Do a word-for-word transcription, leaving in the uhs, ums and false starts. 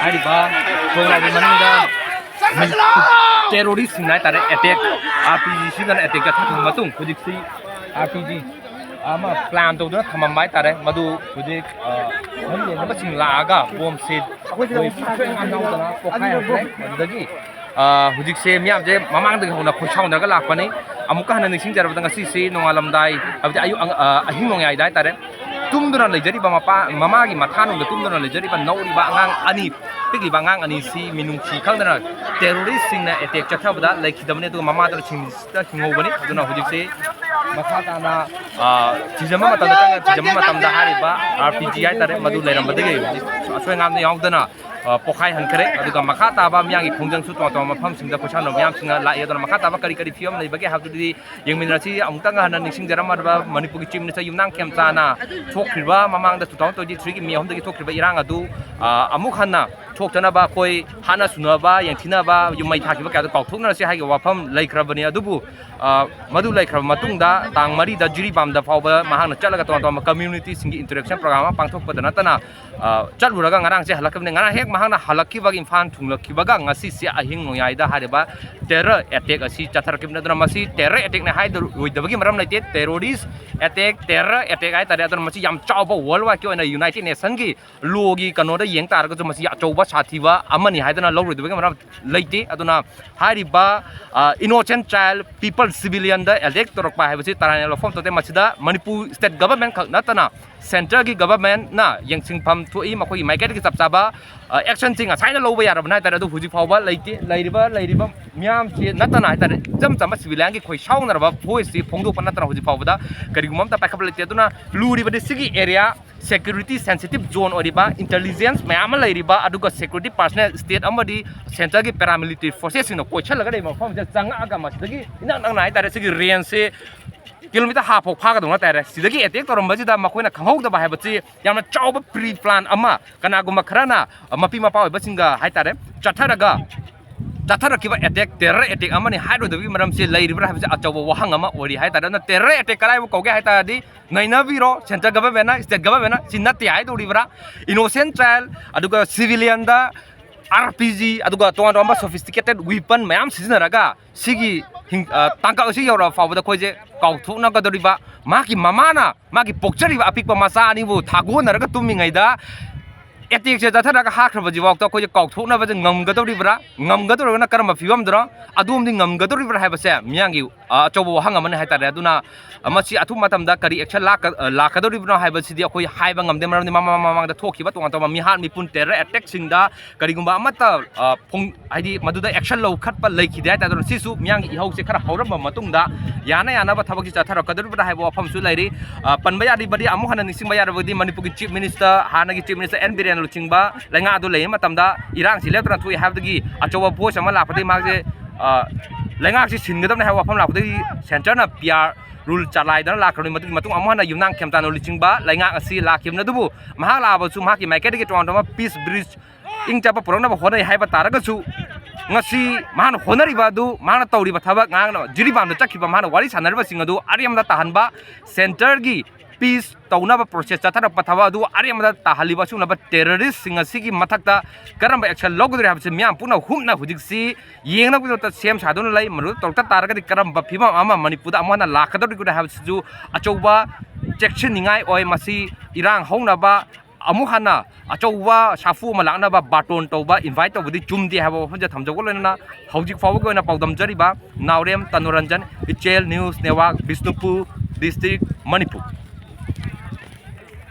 ꯍꯥꯏꯔꯤꯕ ꯈꯣꯡꯅꯥꯎꯒꯤ ꯃꯅꯨꯡꯗ ꯇꯦꯔꯣꯔꯤꯁꯁꯤꯡꯅ ꯍꯥꯏꯇꯥꯔꯦ ꯑꯦꯇꯦꯛ, ꯑꯥꯔ ꯄꯤ ꯖꯤ ꯁꯤꯖꯤꯟꯅ ꯑꯦꯇꯦꯛ ꯆꯠꯊꯈꯤꯕ ꯃꯇꯨꯡ ꯍꯧꯖꯤꯛꯁꯤ ꯑꯥꯔ ꯄꯤ ꯖꯤ ꯑꯃ ꯄ꯭ꯂꯥꯟ ꯇꯧꯗꯨꯅ ꯊꯝꯃꯝꯕ ꯍꯥꯏꯇꯥꯔꯦ꯫ ꯃꯗꯨ ꯍꯧꯖꯤꯛ ꯂꯝꯖꯦꯟꯕꯁꯤꯡ ꯂꯥꯛꯑꯒ ꯕꯣꯝꯁꯦ ꯑꯩꯈꯣꯏ ꯁꯣꯏ ꯉꯥꯝ ꯌꯥꯎꯗꯅ ꯄꯣꯈꯥꯏ ꯍꯧꯈ꯭ꯔꯦ꯫ ꯑꯗꯨꯗꯒꯤ ꯍꯧꯖꯤꯛꯁꯦ ꯃꯤꯌꯥꯝꯁꯦ ꯃꯃꯥꯡꯗꯒꯤ ꯍꯧꯅ ꯈꯣꯏꯁꯥꯎꯅꯔꯒ ꯂꯥꯛꯄꯅꯤ꯫ ꯑꯃꯨꯛꯀ ꯍꯟꯅ ꯅꯤꯡꯁꯤꯡꯖꯔꯕꯗ ꯉꯁꯤꯁꯤ ꯅꯣꯡꯉꯥꯜꯂꯝꯗꯥꯏ, ꯍꯥꯏꯕꯗꯤ ꯑꯌꯨꯛ, ꯑꯍꯤꯡ ꯅꯣꯡꯌꯥꯏꯗ ꯍꯥꯏꯇꯥꯔꯦ, ꯇꯨꯝꯗꯨꯅ ꯂꯩꯖꯔꯤꯕ ꯃꯄꯥ, ꯃꯃꯥꯒꯤ ꯃꯊꯥꯅꯨꯡꯗ ꯇꯨꯝꯗꯨꯅ ꯂꯩꯖꯔꯤꯕ ꯅꯧꯔꯤꯕ ꯑꯉꯥꯡ ꯑꯅꯤ, ꯄꯤꯛꯂꯤꯕ ꯑꯉꯥꯡ ꯑꯅꯤꯁꯤ ꯃꯤꯅꯨꯡꯁꯤ ꯈꯪꯗꯅ ꯇꯦꯔꯣꯔꯤꯁꯁꯤꯡꯅ ꯑꯦꯇꯦꯛ ꯆꯠꯊꯕꯗ ꯂꯩꯈꯤꯗꯕꯅꯤ, ꯑꯗꯨꯒ ꯃꯃꯥꯗꯨꯅ ꯁꯤꯡꯂꯤꯁꯤꯗ ꯍꯤꯡꯍꯧꯕꯅꯤ꯫ ꯑꯗꯨꯅ ꯍꯧꯖꯤꯛꯁꯤ ꯃꯈꯥ ꯇꯥꯅ, ꯑ, ꯊꯤꯖꯤꯟꯕ ꯃꯇꯝꯗ, ꯆꯪꯅ ꯊꯤꯖꯤꯟꯕ ꯃꯇꯝꯗ ꯍꯥꯏꯔꯤꯕ ꯑꯥꯔ ꯄꯤ ꯖꯤ ꯍꯥꯏꯇꯥꯔꯦ, ꯃꯗꯨ ꯂꯩꯔꯝꯕꯗꯒꯤ ꯍꯧꯖꯤꯛ ꯑꯁꯣꯏ ꯑꯉꯥꯝꯗ ꯌꯥꯎꯗꯅ, ꯑ, ꯄꯣꯈꯥꯏꯍꯟꯈ꯭ꯔꯦ꯫ ꯑꯗꯨꯒ ꯃꯈꯥ ꯇꯥꯕ ꯃꯤꯌꯥꯝꯒꯤ ꯈꯣꯡꯖꯪꯁꯨ ꯇꯣꯉꯥꯟ ꯇꯣꯉꯥꯟꯕ ꯃꯐꯝꯁꯤꯡꯗ ꯈꯨꯠꯁꯥꯟꯅꯕ ꯃꯌꯥꯝꯁꯤꯡꯅ ꯂꯥꯛꯏ꯫ ꯑꯗꯨꯅ ꯃꯈꯥ ꯇꯥꯕ ꯀꯔꯤ ꯀꯔꯤ ꯐꯤꯕꯝ ꯂꯩꯕꯒꯦ ꯍꯥꯏꯕꯗꯨꯗꯤ ꯌꯦꯡꯃꯤꯟꯅꯔꯁꯤ꯫ ꯑꯃꯨꯛꯇꯪ ꯍꯟꯅ ꯅꯤꯡꯁꯤꯡꯖꯔꯝꯃꯗꯕ ꯃꯅꯤꯄꯨꯔꯒꯤ Chief Minister ꯌꯨꯝꯅꯥꯝ ꯈꯦꯝꯆꯥꯅ ꯊꯣꯛꯈ꯭ꯔꯤꯕ ꯃꯃꯥꯡꯗ two thousand twenty three ꯒꯤ May ꯑꯍꯨꯝꯗꯒꯤ ꯊꯣꯛꯈ꯭ꯔꯤꯕ ꯏꯔꯥꯡ ꯑꯗꯨ, ꯑ, ꯑꯃꯨꯛ ꯍꯟꯅ ꯊꯣꯛꯇꯅꯕ ꯑꯩꯈꯣꯏ ꯍꯥꯠꯅ ꯁꯨꯅꯕ, ꯌꯦꯡꯊꯤꯅꯕ, ꯌꯨꯝ ꯃꯩ ꯊꯥꯈꯤꯕ ꯀꯌꯥꯗꯣ ꯀꯥꯎꯊꯣꯛꯅꯔꯁꯤ ꯍꯥꯏꯕ ꯋꯥꯐꯝ ꯂꯩꯈ꯭ꯔꯕꯅꯤ꯫ ꯑꯗꯨꯕꯨ, ꯑ, ꯃꯗꯨ ꯂꯩꯈ꯭ꯔꯕ ꯃꯇꯨꯡꯗ ꯇꯥꯡ ꯃꯔꯤꯗ ꯖꯤꯔꯤꯕꯥꯝꯗ ꯐꯥꯎꯕ ꯃꯍꯥꯛꯅ ꯆꯠꯂꯒ ꯇꯣꯉꯥꯟ ꯇꯣꯉꯥꯟꯕ community ꯁꯤꯡꯒꯤ interaction program ꯑꯃ ꯄꯥꯡꯊꯣꯛꯄꯗ ꯅꯠꯇꯅ, ꯑ, ꯆꯠꯂꯨꯔꯒ ꯉꯔꯥꯡꯁꯦ ꯍꯜꯂꯛꯈꯤꯕꯅꯤ꯫ ꯉꯔꯥꯡ ꯍꯦꯛ ꯃꯍꯥꯛꯅ ꯍꯜꯂꯛꯈꯤꯕꯒ ꯏꯝꯐꯥꯜ ꯊꯨꯡꯂꯛꯈꯤꯕꯒ ꯉꯁꯤꯁꯦ ꯑꯍꯤꯡ ꯅꯣꯡꯌꯥꯏꯗ ꯍꯥꯏꯔꯤꯕ terror attack ꯑꯁꯤ ꯆꯠꯊꯔꯛꯈꯤꯕꯅꯤ꯫ ꯑꯗꯨꯅ ꯃꯁꯤ terror attack ꯅꯤ ꯍꯥꯏꯔꯣꯏꯗꯕꯒꯤ ꯃꯔꯝ ꯂꯩꯇꯦ꯫ Terrorist attack, terror attack ꯍꯥꯏꯇꯥꯔꯦ꯫ ꯑꯗꯨꯅ ꯃꯁꯤ ꯌꯥꯝ ꯆꯥꯎꯕ world wide ꯀꯤ ꯑꯣꯏꯅ United Nation ꯒꯤ law ꯒꯤ ꯀꯩꯅꯣꯗ ꯌꯦꯡ ꯇꯥꯔꯒꯁꯨ ꯃꯁꯤ ꯑꯆꯧꯕ ꯁꯥꯊꯤꯕ ꯑꯃꯅꯤ ꯍꯥꯏꯗꯅ ꯂꯧꯔꯣꯏꯗꯕꯒꯤ ꯃꯔꯝ ꯂꯩꯇꯦ꯫ ꯑꯗꯨꯅ ꯍꯥꯏꯔꯤꯕ, ꯑ, innocent child, people, civilian ꯗ attack ꯇꯧꯔꯛꯄ ꯍꯥꯏꯕꯁꯤ ꯇꯔꯥꯏꯅ ꯂꯧꯐꯝ ꯊꯣꯛꯇꯦ꯫ ꯃꯁꯤꯗ ꯃꯅꯤꯄꯨꯔ state government ꯈꯛ ꯅꯠꯇꯅ centre ꯒꯤ government ꯅ ꯌꯦꯡꯁꯤꯟꯐꯝ ꯊꯣꯛꯏ꯫ ꯃꯈꯣꯏꯒꯤ ꯃꯥꯏꯀꯩꯗꯒꯤ ꯆꯞ ꯆꯥꯕ, ꯑ, action ꯁꯤ ꯉꯁꯥꯏꯅ ꯂꯧꯕ ꯌꯥꯔꯕꯅꯤ ꯍꯥꯏꯇꯥꯔꯦ꯫ ꯑꯗꯨ ꯍꯧꯖꯤꯛ ꯐꯥꯎꯕ ꯂꯩꯇꯦ꯫ ꯂꯩꯔꯤꯕ, ꯂꯩꯔꯤꯕ ꯃꯤꯌꯥꯝꯁꯤ ꯅꯠꯇꯅ ꯍꯥꯏꯇꯥꯔꯦ, ꯏꯆꯝ ꯆꯝꯕ civilian ꯒꯤ ꯈꯣꯏ ꯁꯥꯎꯅꯔꯕ voice ꯁꯤ ꯐꯣꯡꯗꯣꯛꯄ ꯅꯠꯇꯅ ꯍꯧꯖꯤꯛ ꯐꯥꯎꯕꯗ ꯀꯔꯤꯒꯨꯝꯕ ꯑꯝꯇ ꯄꯥꯏꯈꯠꯄ ꯂꯩꯇꯦ꯫ ꯑꯗꯨꯅ ꯂꯨꯔꯤꯕꯗꯤ ꯁꯤꯒꯤ area, security sensitive zone ꯑꯣꯏꯔꯤꯕ, intelligence ꯃꯌꯥꯝ ꯑꯃ ꯂꯩꯔꯤꯕ, ꯑꯗꯨꯒ security personnel state ꯑꯃꯗꯤ centre ꯒꯤ paramilitary forces ꯁꯤꯡꯅ ꯀꯣꯏꯁꯜꯂꯒ ꯂꯩꯕ ꯃꯐꯝꯁꯤꯗ ꯆꯪꯉꯛꯑꯒ ꯃꯁꯤꯗꯒꯤ ꯏꯅꯛ ꯅꯛꯅ ꯍꯥꯏꯇꯥꯔꯦ, ꯁꯤꯒꯤ range ꯁꯦ kilometre half ꯐꯥꯎ ꯐꯥꯒꯗꯧ ꯍꯥꯏꯇꯥꯔꯦ꯫ ꯁꯤꯗꯒꯤ attack ꯇꯧꯔꯝꯕꯁꯤꯗ ꯃꯈꯣꯏꯅ ꯈꯪꯍꯧꯗꯕ ꯍꯥꯏꯕꯁꯤ ꯌꯥꯝꯅ ꯆꯥꯎꯕ pre plan ꯑꯃ, ꯀꯅꯥꯒꯨꯝꯕ ꯈꯔꯅ ꯃꯄꯤ ꯃꯄꯥ ꯑꯣꯏꯕꯁꯤꯡꯒ ꯍꯥꯏꯇꯥꯔꯦ ꯆꯠꯊꯔꯒ ꯆꯠꯊꯔꯛꯈꯤꯕ ꯑꯦꯇꯦꯛ ꯇꯦꯔꯔ ꯑꯦꯇꯦꯛ ꯑꯃꯅꯤ ꯍꯥꯏꯔꯣꯏꯗꯕꯒꯤ ꯃꯔꯝꯁꯤ ꯂꯩꯔꯤꯕ꯭ꯔꯥ ꯍꯥꯏꯕꯁꯤ ꯑꯆꯧꯕ ꯋꯥꯍꯪ ꯑꯃ ꯑꯣꯏꯔꯤ ꯍꯥꯏꯇꯥꯔꯦ꯫ ꯑꯗꯨꯅ ꯇꯦꯔꯔ ꯑꯦꯇꯦꯛ ꯀꯗꯥꯏꯕꯨ ꯀꯧꯒꯦ ꯍꯥꯏ ꯇꯥꯔꯗꯤ, ꯅꯩꯅꯕꯤꯔꯣ, ꯁꯦꯟꯇ꯭ꯔꯦꯜ ꯒꯚꯔꯟꯃꯦꯟꯅ, ꯁ꯭ꯇꯦꯠ ꯒꯚꯔꯟꯃꯦꯟꯅ ꯁꯤ ꯅꯠꯇꯦ ꯍꯥꯏꯗꯧꯔꯤꯕ꯭ꯔꯥ? ꯏꯅꯣꯁꯦꯟ ꯆꯥꯏꯜ, ꯑꯗꯨꯒ ꯁꯤꯚꯤꯂꯤꯌꯟꯗ ꯑꯥꯔ ꯄꯤ ꯖꯤ, ꯑꯗꯨꯒ ꯇꯣꯉꯥꯟ ꯇꯣꯉꯥꯟꯕ ꯁꯣꯐꯤꯁꯇꯤꯀꯦꯇꯦꯠ ꯋꯤꯄꯟ ꯃꯌꯥꯝ ꯁꯤꯖꯤꯟꯅꯔꯒ ꯁꯤꯒꯤ ꯍꯤꯡ-, ꯑ, ꯇꯥꯡꯀꯛ ꯑꯁꯤ ꯌꯧꯔꯛꯑ ꯐꯥꯎꯕꯗ ꯑꯩꯈꯣꯏꯁꯦ ꯀꯥꯎꯊꯣꯛꯅꯒꯗꯧꯔꯤꯕ, ꯃꯍꯥꯛꯀꯤ ꯃꯃꯥꯅ ꯃꯥꯒꯤ ꯄꯣꯛꯆꯔꯤꯕ ꯑꯄꯤꯛꯄ ꯃꯆꯥ ꯑꯅꯤꯕꯨ ꯊꯥꯒꯣꯟꯅꯔꯒ ꯇꯨꯝꯃꯤꯉꯩꯗ ꯑꯦꯇꯦꯛꯁꯦ ꯆꯠꯊꯔꯒ ꯍꯥꯠꯈ꯭ꯔꯕꯁꯤꯐꯥꯎꯗ ꯑꯩꯈꯣꯏꯁꯦ ꯀꯥꯎꯊꯣꯛꯅꯕꯁꯦ ꯉꯝꯒꯗꯧꯔꯤꯕ꯭ꯔꯥ? ꯉꯝꯒꯗꯧꯔꯒꯅ ꯀꯔꯝꯕ ꯐꯤꯕꯝꯗꯅꯣ? ꯑꯗꯣꯝꯗꯤ ꯉꯝꯒꯗꯧꯔꯤꯕ꯭ꯔꯥ ꯍꯥꯏꯕꯁꯦ ꯃꯤꯌꯥꯝꯒꯤ, ꯑ, ꯑꯆꯧꯕ ꯋꯥꯍꯪ ꯑꯃꯅꯤ ꯍꯥꯏꯇꯥꯔꯦ꯫ ꯑꯗꯨꯅ ꯃꯁꯤ ꯑꯊꯨꯕ ꯃꯇꯝꯗ ꯀꯔꯤ ꯑꯦꯛꯁꯟ ꯂꯥꯛꯀ-, ꯑ, ꯂꯥꯛꯀꯗꯧꯔꯤꯕꯅꯣ ꯍꯥꯏꯕꯁꯤꯗꯤ ꯑꯩꯈꯣꯏ ꯍꯥꯏꯕ ꯉꯝꯗꯦ꯫ ꯃꯔꯝꯗꯤ ꯃꯃꯥꯡ ꯃꯃꯥꯡꯗ ꯊꯣꯛꯈꯤꯕ ꯇꯣꯉꯥꯟ ꯇꯣꯉꯥꯟꯕ ꯃꯤꯍꯥꯠ ꯃꯤꯄꯨꯟ ꯇꯦꯔꯔ ꯑꯦꯇꯦꯛꯁꯤꯡꯗ ꯀꯔꯤꯒꯨꯝꯕ ꯑꯃꯠꯇ, ꯑ, ꯐꯣꯡ-, ꯍꯥꯏꯗꯤ ꯃꯗꯨꯗ ꯑꯦꯛꯁꯟ ꯂꯧꯈꯠꯄ ꯂꯩꯈꯤꯗꯦ ꯍꯥꯏꯇꯥꯔꯦ꯫ ꯑꯗꯨꯅ ꯁꯤꯁꯨ ꯃꯤꯌꯥꯝꯒꯤ ꯏꯍꯧꯁꯦ ꯈꯔ ꯍꯧꯔꯝꯕ ꯃꯇꯨꯡꯗ ꯌꯥꯅ ꯌꯥꯅꯕ ꯊꯕꯛꯁꯤ ꯆꯠꯊꯔꯛꯀꯗꯧꯔꯤꯕ꯭ꯔꯥ ꯍꯥꯏꯕ ꯋꯥꯐꯝꯁꯨ ꯂꯩꯔꯤ꯫ ꯑ, ꯄꯟꯕ ꯌꯥꯔꯤꯕꯗꯤ, ꯑꯃꯨꯛ ꯍꯟꯅ ꯅꯤꯡꯁꯤꯡꯕ ꯌꯥꯔꯕꯗꯤ, ꯃꯅꯤꯄꯨꯔꯒꯤ ꯆꯤꯐ ꯃꯤꯅꯤꯁꯇꯔ, ꯍꯥꯟꯅꯒꯤ ꯆꯤꯐ ꯃꯤꯅꯤꯁꯇꯔ ꯑꯦꯟ ꯕꯤꯔꯦꯟ ꯂꯨꯆꯤꯡꯕ ꯂꯩꯉꯥꯛ ꯑꯗꯨ ꯂꯩꯔꯤꯉꯩ ꯃꯇꯝꯗ ꯏꯔꯥꯡꯁꯤ ꯂꯦꯞꯇꯅ ꯊꯣꯛꯏ ꯍꯥꯏꯕꯗꯒꯤ ꯑꯆꯧꯕ ꯚꯣꯏꯁ ꯑꯃ ꯂꯥꯛꯄꯗꯒꯤ ꯃꯍꯥꯛꯁꯦ, ꯑ, ꯂꯩꯉꯥꯛꯁꯤ ꯁꯤꯟꯒꯗꯕꯅꯤ ꯍꯥꯏꯕ ꯋꯥꯐꯝ ꯂꯥꯛꯄꯗꯒꯤ ꯁꯦꯟꯇꯔꯅ ꯄꯤ ꯑꯥꯔ ꯔꯨꯜ ꯆꯂꯥꯏꯗꯅ ꯂꯥꯛꯈ꯭ꯔꯕꯅꯤ꯫ ꯃꯗꯨꯒꯤ ꯃꯇꯨꯡ ꯑꯃꯨꯛ ꯍꯟꯅ ꯌꯨꯝꯅꯥꯝ ꯈꯦꯝꯆꯥꯟꯗ ꯂꯨꯆꯤꯡꯕ ꯂꯩꯉꯥꯛ ꯑꯁꯤ ꯂꯥꯛꯈꯤꯕꯅꯤ꯫ ꯑꯗꯨꯕꯨ ꯃꯍꯥꯛ ꯂꯥꯛꯑꯕꯁꯨ ꯃꯍꯥꯛꯀꯤ ꯃꯥꯏꯀꯩꯗꯒꯤ ꯇꯣꯉꯥꯟ ꯇꯣꯉꯥꯟꯕ ꯄꯤꯁ ꯕ꯭ꯔꯤꯖ ꯏꯪ ꯆꯞꯄ ꯄꯨꯔꯛꯅꯕ ꯍꯣꯠꯅꯩ ꯍꯥꯏꯕ ꯇꯥꯔꯒꯁꯨ, ꯉꯁꯤ ꯃꯍꯥꯛꯅ ꯍꯣꯠꯅꯔꯤꯕ ꯑꯗꯨ, ꯃꯍꯥꯛꯅ ꯇꯧꯔꯤꯕ ꯊꯕꯛ, ꯉꯔꯥꯡꯅ ꯖꯤꯔꯤꯕꯥꯝꯗ ꯆꯠꯈꯤꯕ ꯃꯍꯥꯛꯅ ꯋꯥꯔꯤ ꯁꯥꯟꯅꯔꯤꯕꯁꯤꯡ ꯑꯗꯨ ꯑꯔꯦꯝꯕꯗ ꯇꯥꯍꯟꯕ, ꯁꯦꯟꯇꯔꯒꯤ ꯄꯤꯁ ꯇꯧꯅꯕ ꯄ꯭ꯔꯣꯁꯦꯁ ꯆꯠꯊꯔꯛꯄ ꯊꯕꯛ ꯑꯗꯨ ꯑꯔꯦꯝꯕꯗ ꯇꯥꯍꯜꯂꯤꯕ ꯑꯁꯤꯒꯨꯝꯂꯕ ꯇꯦꯔꯔꯤꯁꯁꯤꯡ ꯑꯁꯤꯒꯤ ꯃꯊꯛꯇ ꯀꯔꯝꯕ ꯑꯦꯛꯁꯟ ꯂꯧꯒꯗꯧꯔꯤ ꯍꯥꯏꯕꯁꯤ ꯃꯤꯌꯥꯝ ꯄꯨꯝꯅ ꯍꯨꯞꯅ ꯍꯧꯖꯤꯛꯁꯤ ꯌꯦꯡꯅꯕꯒꯤꯗꯃꯛꯇ ꯁꯦꯝ ꯁꯥꯗꯨꯅ ꯂꯩ꯫ ꯃꯗꯨ ꯇꯧꯔꯛꯇ ꯇꯥꯔꯒꯗꯤ ꯀꯔꯝꯕ ꯐꯤꯕꯝ ꯑꯃ ꯃꯅꯤꯄꯨꯔꯗ ꯑꯃꯨꯛ ꯍꯟꯅ ꯂꯥꯛꯀꯗꯧꯔꯤꯕꯅꯣ ꯍꯥꯏꯕꯁꯤꯁꯨ ꯑꯆꯧꯕ ꯆꯦꯛꯁꯤꯟꯅꯤꯡꯉꯥꯏ ꯑꯣꯏ꯫ ꯃꯁꯤ ꯏꯔꯥꯡ ꯍꯧꯅꯕ ꯑꯃꯨꯛ ꯍꯟꯅ ꯑꯆꯧꯕ ꯁꯥꯐꯨ ꯑꯃ ꯂꯥꯛꯅꯕ ꯕꯥꯔꯇꯣꯟ ꯇꯧꯕ, ꯏꯟꯚꯥꯏꯠ ꯇꯧꯕꯗꯤ ꯆꯨꯝꯗꯦ ꯍꯥꯏꯕ ꯋꯥꯐꯝꯁꯦ ꯊꯝꯖꯕꯒ ꯂꯣꯏꯅꯅ ꯍꯧꯖꯤꯛ ꯐꯥꯎꯕꯒꯤ ꯑꯣꯏꯅ ꯄꯥꯎꯗꯝꯖꯔꯤꯕ ꯅꯥꯎꯔꯦꯝ ꯇꯅꯨꯔꯟꯖꯟ, ꯏꯆꯦꯜ news network, Bishnupur district, Manipur.